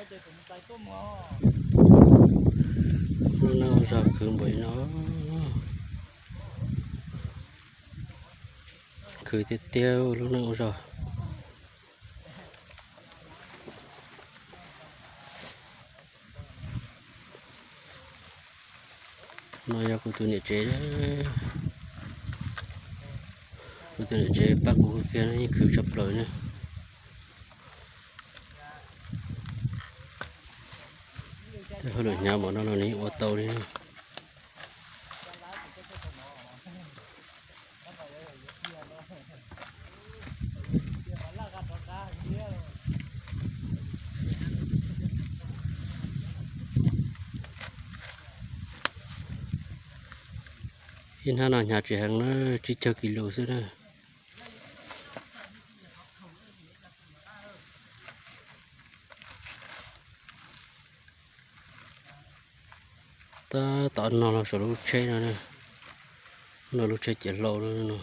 Lub neej ua zog khwv npaum li no, khwv tiag tiag lub neej ua zog. No yog kuv tus niam tsev, kuv tus niam tsev pab kuv kiag no yeej khwv tshaj plaws ne. Tej hauj lwm hnyav npaum no los nws yeej ua tau li na. Ib hnab no hnyav tsis heev na, tsib caug kis lus xwb na. Tab tom no los saum lub tsheb no, no lub tsheb ciav hlau no.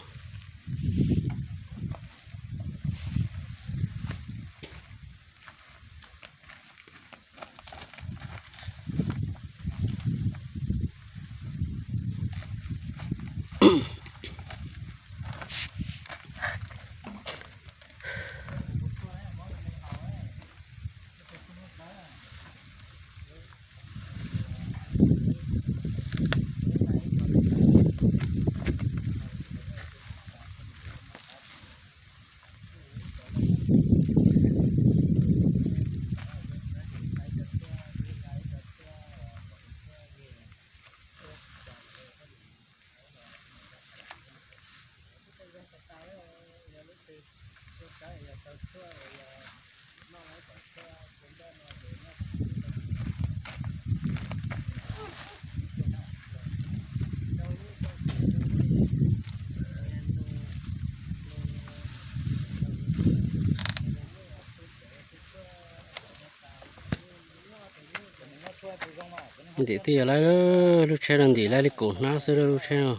Ntim twb yog lawv lub tsheb no ntim lawv li kaum hnab xwb lub tsheb no.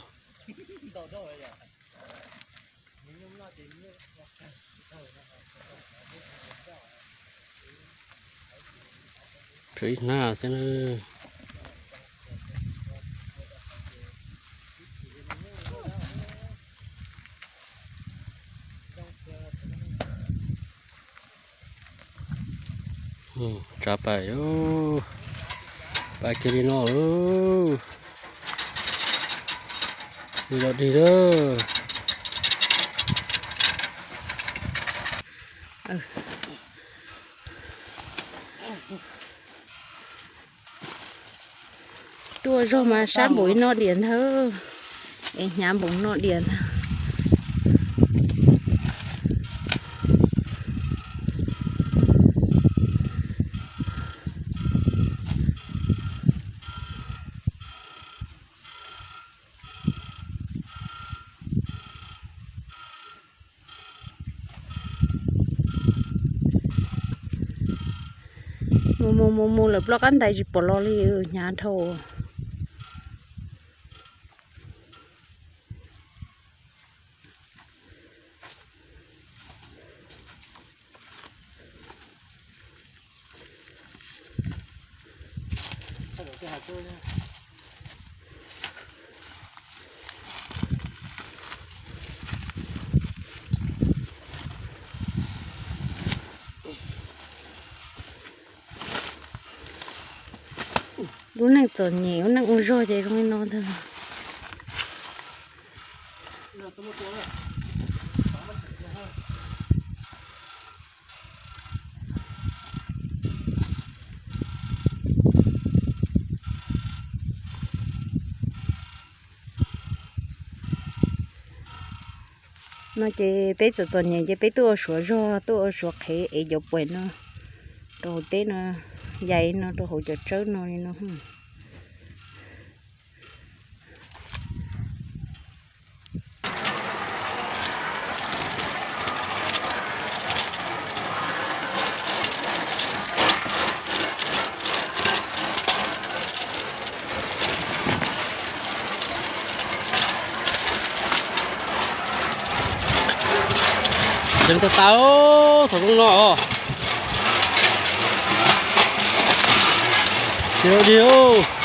Tshuav ib hnab xwb na. Tsav pais, pais kiag li no. Li los dig lawm. Tuaj zog mas sab npaum li no diam ntag, es hnyav npaum no diam ntag. Mus mus mus mus lawm ploj qab ntais tsis pom los li, hnyav dhau. Lub neej txom nyem, lub neej ua zog ces zoo li no ntag. No ces peb txom txom nyem ces peb tuaj ua suav zog, tuaj ua suav qhev es cov puas no rau hauv teb no, yais no rau hauv cov tsawb no li no. Tseev tau tau thaum zoo no os. Ces dig ub.